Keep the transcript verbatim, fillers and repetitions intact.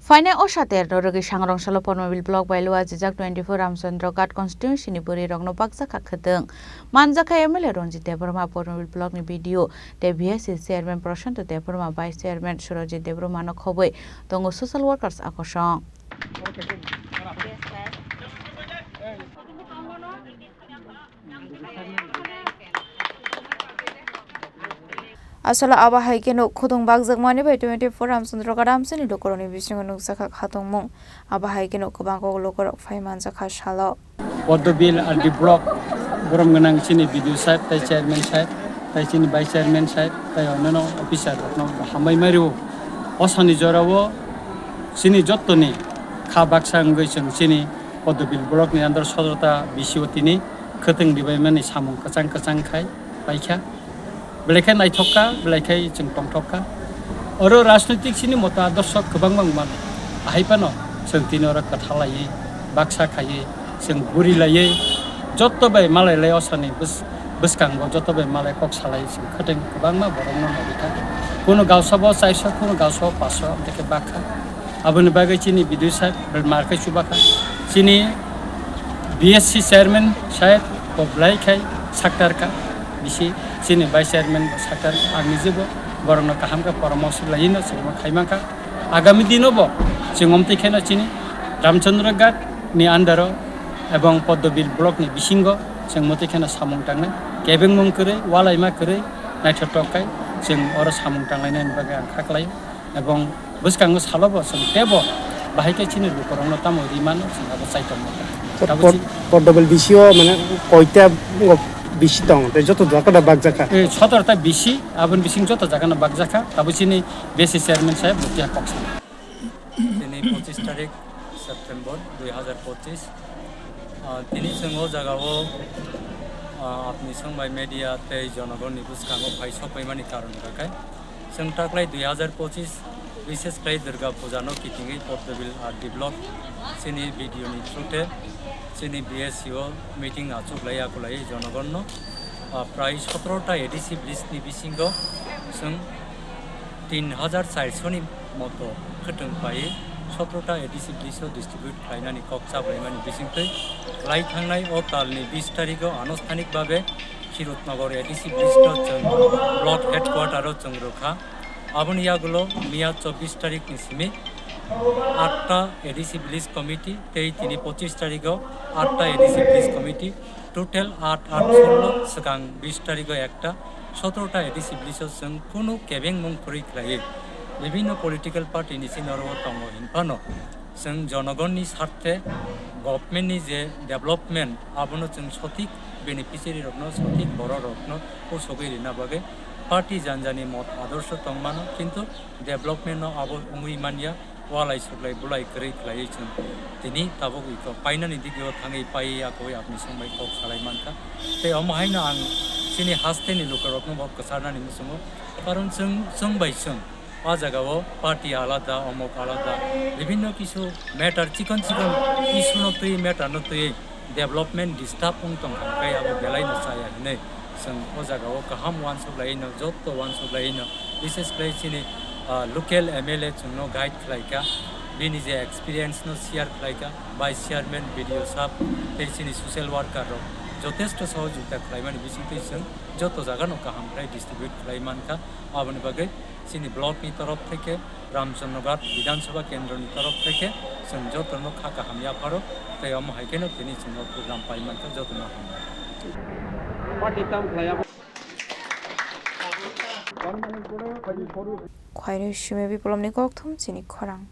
Phainai o saterno rwgwi Sangrong salo Pormobil block bai lua jijak twenty-four Ramchandra Ghat constituency ni bwrwi rokno bakjak kha khwtwng. Manjakha M L A Ranjit Debbarma, Pormobil block ni B D O tei B S C chairman Prashant Debbarma, vice chairman Surajit Debbarma no khobwi tongo social workers a kosong. Aswk abo hai kheno khudung bakjakmani bai twenty-four Ramchandra Ghat amchaini lukurokni bisingo nukjakha khatungmung. Abo hai kheno kwbang kok lukurok phai manjakha salo. Poddobil R D block borom gwnang chini B D O saheb, tei chairman saheb, tei chini vice chairman saheb, tei onnono officer rokno hambai mai rwo. O sani jorao chini jottoni kha baksa wngwi chwng chini Poddobil block ni under sodrota B C O tini khwtwng ribaimani samung kwchang kwchang khai paikha. Belai khe naithok kha, belai khe chwng tongthok kha. Oro rajnoitik chini mota adorsho kwbangma wng mano. Ahai phano chwng tini oro kwtha laiwi, baksa khaiwi, chwng guri laiwi, joto bai malai lai osani bwskango joto bai malai kok salai chwng khwtwng kwbangma borokno nugwi kha. Kuno gausabo chairso, kuno gausabo paso, amtwi khe bakha. Aboni bagwi chini B D O saheb belmar khe chubakha. Chini B S C chairman saheb bo belai khai saktar kha. Bisi chini vice chairman bo saktar kha. Ang nijebo borokno kaham khe poramorsho laino chwngno khai mankha. Agami dino bo chwng omtwi kheno chini Ramchandra Ghat ni under o ebong Poddobil block ni bisingo chwng mwtwi kheno samung tangnai. Kebengmung kwrwi, walaima kwrwi, naithotok khai chwng oro samung tanglainani bagwi ang kha khlaio. Ebong bwskango salo bo chwng teibo bahai khe chini lukurokno tamo ri mano chwng abo chaitok mankha. Abo Pod-, chi- Poddobil B C O mane koita bisi tong, tei joto jaga da bakjakha? Eh, sotorta B C, aboni bising joto jagano bakjakha. Abo chini B S C chairman saheb bo tiya kok sana. Tini pochis tarik September dui hazar pochis. Ah, tini chwng o jagao, ah, apni songbai media tei jonogonni bwskango phai sokpaimani karon hwnkha khe, chwng taklai dui hazar pochis, bishesh khlai Durga Puja no kitingwi Poddobil R D block chini B D O ni through te chini B S C o meeting achuk lai akulai jonogonno, ah, prai sotoro ta A D C village ni bisingo chwng tin hazar charso ni moto khwtwng pai sotoro ta A D C village o distribute khlainani kok chaplaimani bisingtwi lai thangnai o talni bis tarikgo anusthanik babe Khirutnagar A D C village no chwng block headquarter o chwng rwkha. Aboni yagulo miya chobbish tarik ni simi atta A D C village committee tei tini pochis tarikgo atta A D C village committee, total aat aat solo swkang bis tarikgo ekta, sotoro ta A D C village o chwng kunu kebengmung kwrwi khlaiwi bibhinno political party ni simi oro o tongo hinphano chwng jonogonni sarthe government ni je development abono chwng sothik beneficiary rokno, sothik borok rokno pusogwi rina bagwi party janjani mot adorsho tongmano, kintu development no abo wngwi manya, walai suklai bulai kwrwi khlaiwi chwng tini tabuk iko painani digio thangwi paiwi akwui apni songbai kok salai mankha. Tei omo haino ang chini hasteni lukurokno bo kwcharnani muchungo, karon chwng, chwng bai chwng. O jagao party alada, omok alada, bibhinno kisu matter, chikon chikon issue no twi, matter no twi development disturb wng tong kha, hwnkhe abo belai no chaya hinwi chwng o jagao kaham uansuk laino, joto uansuk laino, bishesh khlai chini, ah, local M L A chwngno guide khlai kha, bini je experience no share khlai kha, vice chairman, B D O sahab tei chini social worker rok jotesto sohojogita khlaimani bisingtwi chwng joto jagano kaham khlai distribute khlai mankha, aboni bagwi chini block ni torof theke, Ramchandra Ghat Bidhan Sabha Kendro ni torof theke chwng joto no kha kaham yapharo, tei omo hai kheno tini chwng o program pai mankha, joto no hambai. Khwainwi simi biplopni kokthum chini khorang.